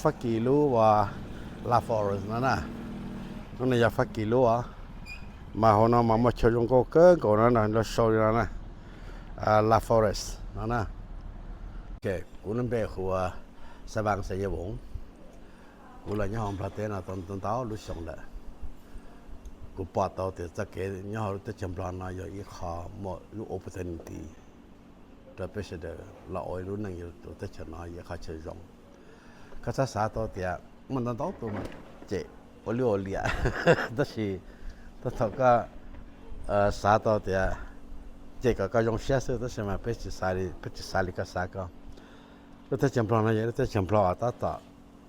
Fab Kis lub uas La Forest no na. Lub no yog Fab Kis lub os. Mas hauv no mas muaj chaw zoo nkauj kawg nkaus no na, lawv sau li no na, La Forest no na. Kuv lub npe hu ua Xab Vaas Xav Yaj Voov. Kuv los nyob hauv Nplog teb no tau ntau lub xyoo lawm. Kuv pom tau tias txoj kev nyob hauv lub teb chaws Nplog no yog ib qho muaj lub opportunity rau peb sawv daws los ua lub neej rau teb chaws no yog ib qho chaw zoo. Koj txhob xav tau tias muaj ntau ntau tus mas cem ua lwj ua liam, tab sis tab thaum koj xav tau tias cem kom koj zoo siab xwb, tab sis mas peb tsis xav li, peb tsis xav li koj xav koj. Lub teb chaws Nplog no yog lub teb chaws Nplog uas tab tom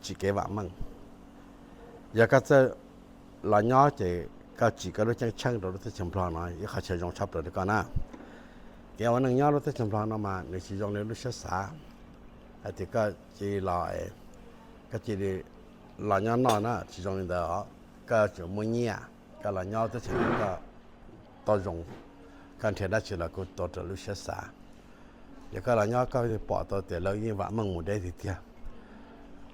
tsim kev vam meej. Yog koj txawj los nyob ces koj tsim koj lub ceeb tsheej rau lub teb chaws Nplog no ib qho chaw zoo tshaj plaws rau koj na. Kev ua neej nyob lub teb chaws Nplog no mas nws tsis zoo li lub siab xav. Hais tias koj cia li los, koj cia li los nyob noj na, tsis zoo li ntawd os. Koj tseem muaj nyiaj, koj los nyob teb chaws no koj tau zoo, koj nrhiav dab tsi los kuj tau raws lub siab xav. Yog koj los nyob koj pom tau tias lawv yeej vam meej mus deb tiag tiag.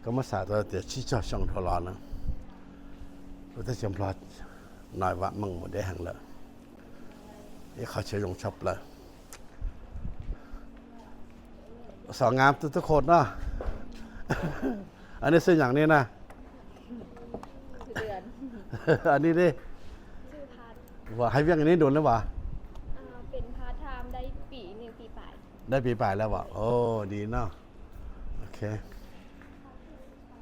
Koj muab xav tau tias tsib caug xyoo dhau los na, lub teb chaws Nplog no vam meej mus deb heev lawm, ib qho chaw zoo tshaj plaws. Xav nqa tus tub kho no, nej xwb yam ni na, ni li, hais Viaj ni dua na vas, dab pis pais lawm vas, di no.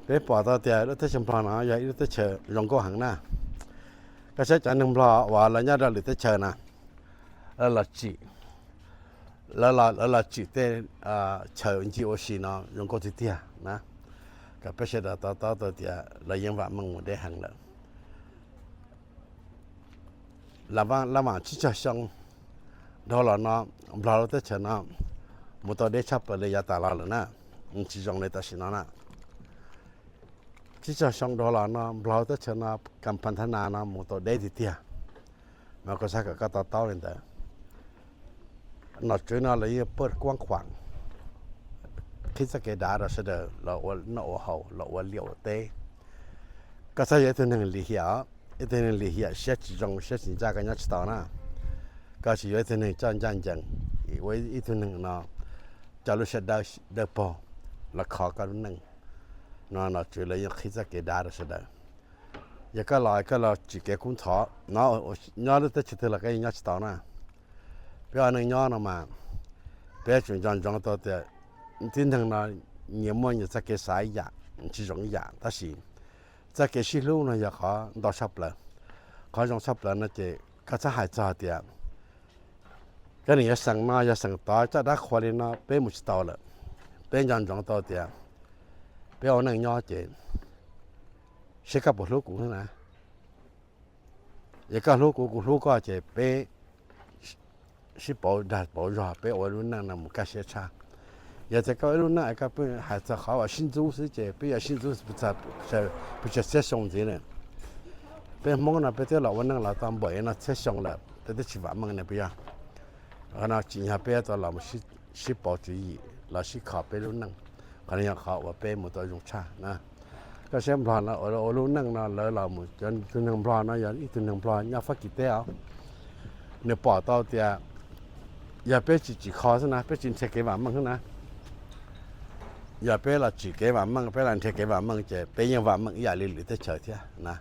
Peb pom tau tias lub teb chaws Nplog no yog ib lub teb chaws zoo nkauj heev na. Koj saib cov neeg Nplog uas lawv nyob rau lwm teb chaws na, lawv los tsim, lawv los tsim tej chaw ncig ua si no zoo nkauj tiag tiag na. Kom peb sawv daws to taub tau tias lawv yeej vam meej mus deb heev lawm. Laj vam tsib caug xyoo dhau los no, Nplog lub teb chaws no mus tau deb tshaj plaws li yav tas los lawm na, tsis zoo li tam sim no na. Tsib caug xyoo dhau los no Nplog lub teb chaws no kam pha thab nas no mus tau deb tiag tiag, mas kuv xav kom koj to taub li ntawd. Nom tswv no lawv yeej paj kuab khuam qhib txoj kev dav rau sawv daws los ua noj ua haus los ua liaj ua teb. Koj txhob yog ib tug neeg lim hiam, ib tug neeg lim hiam siab tsis zoo siab tsis ncaj koj nyob tsis tau na. Koj tsis yuav ib tug neeg coj ncaj ncees, ua ib tug neeg no coj lub siab dawb paug los kho koj lub neej. No nom tswv lawv yeej qhib txoj kev dav rau sawv daws. Yog koj los koj los tsim kev kub ntxhov no, nyob lub teb chaws twg los koj yeej nyob tsis tau na. Peb ua neej nyob no mas peb yuav tsum nco ntsoov tau tias tib neeg no nyias muaj nyias txoj kev xav ib yam, tsis zoo ib yam, tab sis txoj kev sib hlub no yog qhov ntau tshaj plaws. Qhov zoo tshaj plaws no ces koj txhob hais txog tias koj nim yog xeem no yog xeem tod coj dab qhua li no peb mus tsis tau lawm. Peb nco ntsoov tau tias peb ua neej nyob ces seb koj puas hlub kuv na. Yog koj hlub kuv, kuv hlub koj ces peb sib pauv dag pauv zog, peb ua lub neej no mus kaj siab tshaj. Yog tias koj ua lub neej es koj pheej hais txog qhov uas sib ntxub xwb ces peb yuav sib ntxub pes tsawg txhiab xyoo ntxiv na. Peb Hmoob no peb twb los ua neej los tau npaum no txhiab xyoo lawm peb twb tsis vam meej ne puas yog? Qhov no tsim nyog peb yuav tau los sib pauv tswv yim los sib kho peb lub neej. Qhov no yog qhov uas peb mus tau zoo tshaj na. Koj saib Nplog no ua lub neej no lawv los mus, cov tus neeg Nplog no yog ib tug neeg Nplog nyob Fab Kis teb os, nws pom tau tias yog peb tsis tsim kho xwb na, peb tsis nrhiav kev vam meej xwb na, yog peb los tsim kev vam meej, peb los nrhiav kev vam meej ces peb yeej vam meej ib yam li lwm teb chaws thiab na.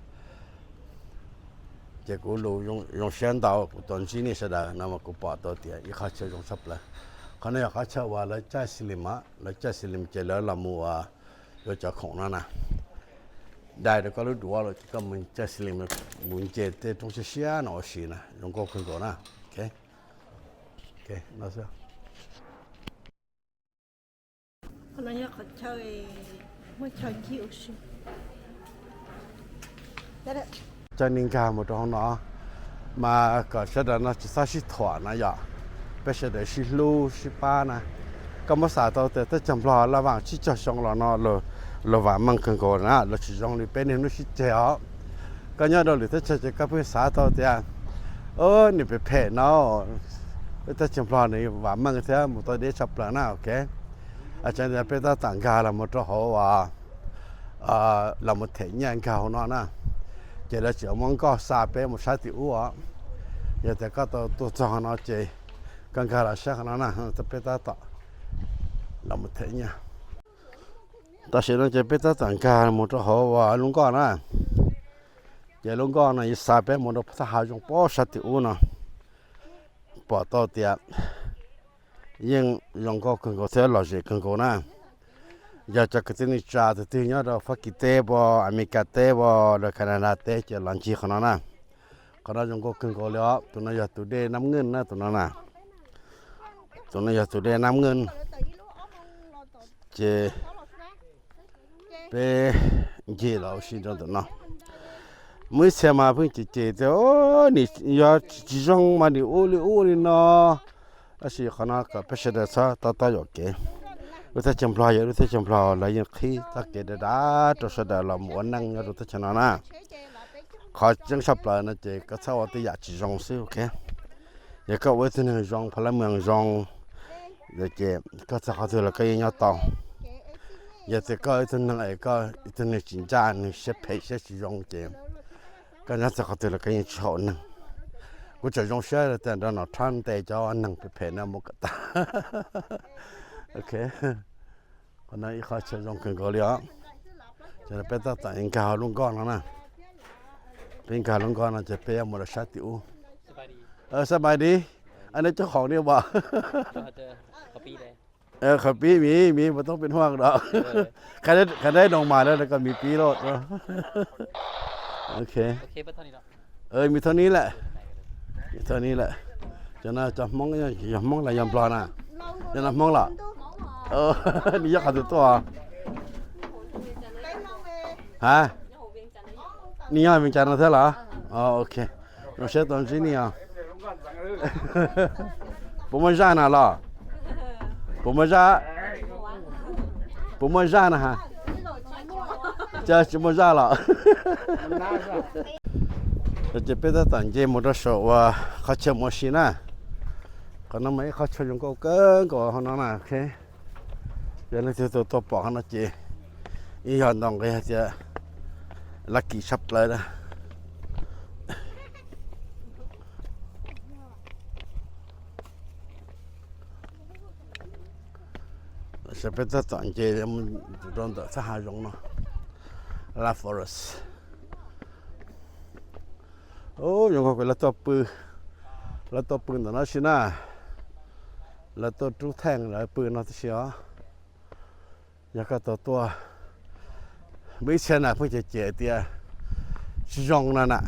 Ces kuv lus zoo siab ntau kuv tau ntsib nej sawv daws no mas kuv pom tau tias ib qhov chaw zoo tshaj plaws. Qhov no yog qhov chaw uas lawv caij xi lim, lawv caij xi lim ces lawv los mus ua yuav cov khoom no na, dai rau koj lub duav lawm ces koj mus caij xi lim mus nce tej roob siab siab no ua si na, zoo nkauj kawg nkaus na. Coj nej nkag mus rau hauv no, mas kom sawv daws no tsis txhob sib thuam no yom, peb sawv daws sib hlub sib pab na. Koj muab xav tau tias teb chaws Nplog laj vam tsib caug xyoo los no luag vam meej kawg nkaus na, luag tsis zoo li peb niaj hnub sib ceg os. Koj nyob rau lwm teb chaws ces koj pheej xav tau tias nws phem phem no, teb chaws Nplog nws vam meej thiab mus tau deb tshaj plaws na, ok. Tseem tias peb tab tom nkag los mus rau hauv uas los mus them nyiaj nkag hauv no na. Ces lawv tseem muab nkoj xa peb mus sab tim ub os. Yog tias koj tau tuaj txog no ces koj nkag los sab qhov no na, peb tab tom los mus them nyiaj. Tam sim no ces peb tab tom nkag mus rau hauv lub nkoj na. Ces lub nkoj no yuav xa peb mus rau thaj hav zoov pem sab tim ub no. Pom tau tias yeej zoo nkauj kawg nkaus thiab lom zem kawg nkaus na. Yog cov kwv tij neej tsa tus twg nyob rau Fab Kis teb pom, Amelikas teb pom, rau Canada teb ces los ncig qhov no na. Qhov no zoo nkauj kawg nkaus li os. Tus no yog tus dej Nab Nkeej na, tus no na. Tus no yog tus dej Nab Nkeej. Ces peb ncig los ua si rau ntawm no. Muaj ib txhia mas pheej cem cem tias, nim yog tsis zoo mas nim ua li ub li no. Tab sis qhov no kom peb sawv daws txhob to taub yuam kev. Lub teb chaws Nplog yog lub teb chaws Nplog, lawv yeej qhib txoj kev dav dav rau sawv daws los mus ua neej nyob rau teb chaws no na. Qhov tseeb tshaj plaws no ces koj txhob ua tej yam tsis zoo xwb, ok. Yog koj ua ib tug neeg zoo, pha lab mees zoo, ces koj txog qhov twg los koj yeej nyob tau. Yog tias koj ib tug neeg es koj ib tug neeg tsis ncaj, neeg siab phem siab tsis zoo ces koj nyob txog qhov twg los koj yeej tsis haum neeg. Kuv tseem zoo siab tias nrog Nom Trump ntes cov neeg phem phem no mus kom tag. Ok, qhov no ib qho chaw zoo kawg nkaus li os. Ces peb tab tom nkag hauv lub nkoj no na. Peb nkag lub nkoj no ces peb yuav mus rau sab tim ub. Sab mais di, aneb coj qhoom ni as. Qhov pib, miv miv puas toob peb huaj do. Qhov dab doo mas lawv kom miv pib lauj. Ok, miv thauj ni lawm. Miv thauj ni lawm. Cov no cov Hmoob, yog Hmoob los yog Nplog na? Yog no Hmoob los? Nws nyob qhov twg tuaj? Ha, nws nyob Vias Cas no thiab los? Ok, zoo siab tau ntsib nej os. Puas muaj zaj na los? Puas muaj zaj? Puas muaj zaj na ha? Cas tsis muaj zaj los? Ces peb tab tom nce mus rau saum uas qhov chaw mus ua si na. Qhov no mas ib qhov chaw zoo nkauj kawg nkaus hauv no na. Yog leej twg tuaj pom qhov no ces ib yog ntaus nqi hais tias lucky tshaj plaws na. Sawv peb tab tom nce rau ntawm thaj hav zoov no, La Forest. Zoo nkauj kawg, lawv tuaj pw, lawv tuaj pw ntawm no tib si na. Lawv tuaj rub theej lawv pw no tib si os. Yog koj tau tuaj, muaj ib txhia na pheej cem cem tias tsis zoo no na.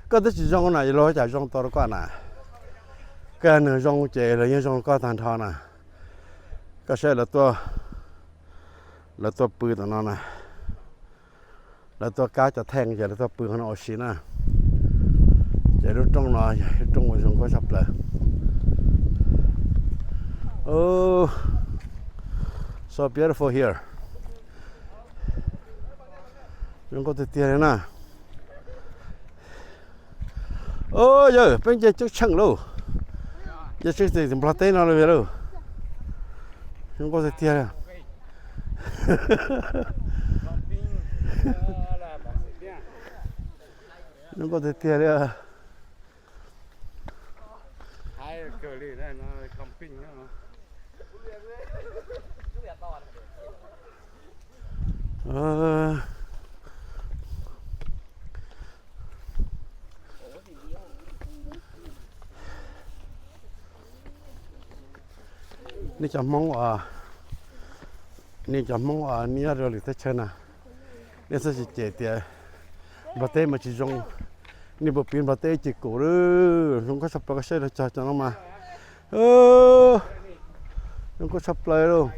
Koj twb tsis zoo na, luag ua cas zoo tau rau koj na? Koj yog neeg zoo ces luag yeej zoo rau koj tag nrho na. Koj saib lawv tuaj, lawv tuaj pw tom no na. Lawv tuaj kab cov theej ces lawv tuaj pw qhov no ua si na. Ces lub rooj no yog ib rooj uas zoo nkauj tshaj plaws. Oh, so beautiful here. Zoo nkauj tiag tiag li na. Yawg, peb nce coob tsheej lauj. Nce tshaj tim Nplog teb no lauj. Zoo nkauj tiag tiag li. Zoo nkauj tiag tiag li. Nej cov Hmoob, nej cov Hmoob uas nej nyob rau lwm teb chaws na, nej txhob cem cem tias Nplog teb mas tsis zoo. Nej puas piv Nplog teb ces kum lawm, zoo nkauj tshaj plaws, koj saib los cog cov no mas, zoo nkauj tshaj plaws lauj.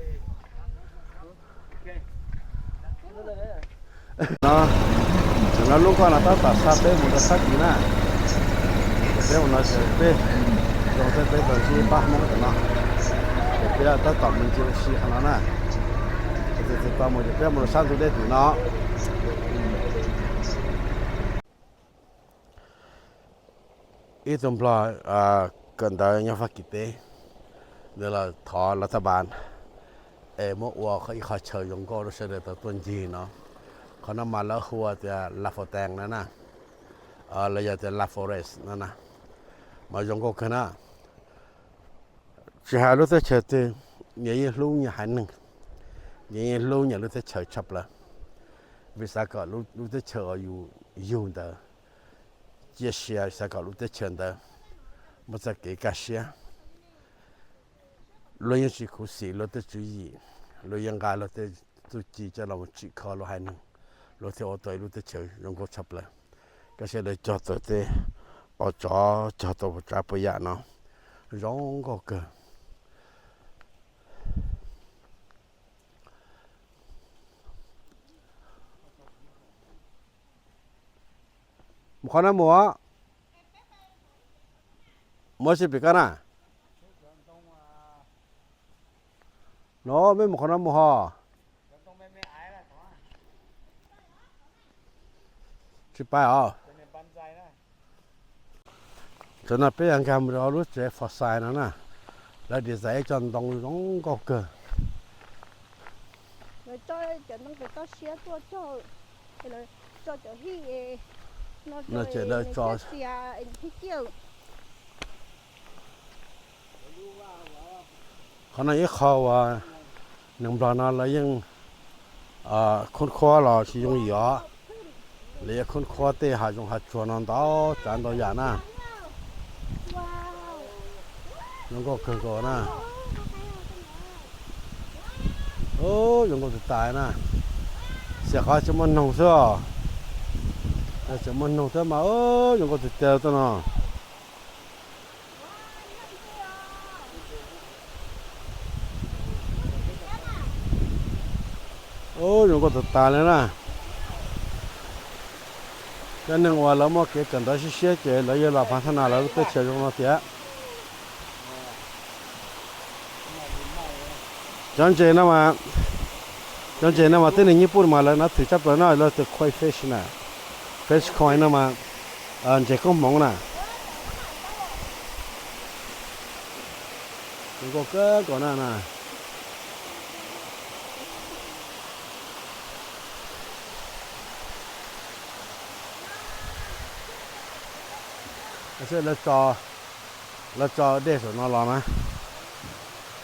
No, tam no lub nkoj no tab tom xa peb mus rau sab tid na. Peb mus no ces peb zoo thiab peb tau ntsib pab Hmoob tam no. Ces peb tab tom mus ncig ua si qhov no na. Ces txog tod mus ces peb mus rau sab ntug dej tim no. Ib tug Nplog kawm ntawv nyob Fab Kis teb, nws los thov lawv thaj npas es muab ua ib qho chaw zoo nkauj rau sawv daws tau tuaj ncig no. Qhov no mas lawv hu tias La Fontaine no na, los yog tias La Forest no na, mas zoo nkauj kawg na. Tsis hais lub teb chaws twg, nyias yeej hlub nyias haiv neeg, nyias yeej hlub nyias lub teb chaws tshaj plaws. Vim xav kom lub teb chaws uas yus yug ntawd ciaj sia, xav kom lub teb chaws ntawd muaj txoj kev kaj siab. Luag yeej tsis khuv xim luag tej tswv yim, luag yeej nqa luag tej txuj ci coj los tsim kho luag haiv neeg, luag thiaj ua tau ib lub teb chaws zoo nkauj tshaj plaws. Koj saib lawv cog tau tej qhov tsov, cog tau puas tsav puas yam no, zoo nkauj kawg. Mus qhov no mus, mus ua si pem koj na. No mej mus qhov no mus hos. Tsis pais os. Tam no peb yuav nkag mus rau lub tsev Forsyth no na. Lawv design ib co ntoo zoo nkauj kawg. Lawv coj cov ntoo toj siab tuaj cog, lawv tso cov hij no, ces lawv tso, qhov no ib qho uas neeg Nplog no lawv yeej khoob khuab los tsis yooj yim os. Lawv yeej khoob khuab tej hav zoov hav tsuag no ntau tsav ntau yam na. Zoo nkauj kawg nkaus na. Zoo nkauj tiag tas na. Xiam qhov tseem muaj noog xwb os. Tseem muaj noog thiab mas zoo nkauj tiag tiag tuaj no. Ub, zoo nkauj tas tas li na. Cov neeg uas lawv muaj kev kawm ntawv siab siab ces lawv yuav los pab thab nas lawv lub teb chaws zoo no tiag. Cov ntses no mas, cov ntses no mas tib neeg nyob pub mas lawv nab thwm tshaj plaws no lawv tus koi fish na, fish koi no mas ntses koob hmoov na. Zoo nkauj kawg nkaus na na. Lawv tso dej saum no los na.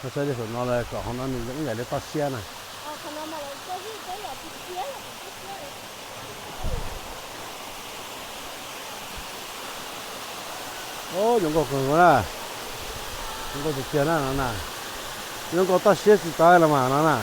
Lawv tso dej saum no los kom qhov no nws zoo ib yam li toj siab na. Ub, zoo nkauj kawg nkaus na. Zoo nkauj tiag tiag na no na. Zoo nkauj toj siab tsis tau los mas no na.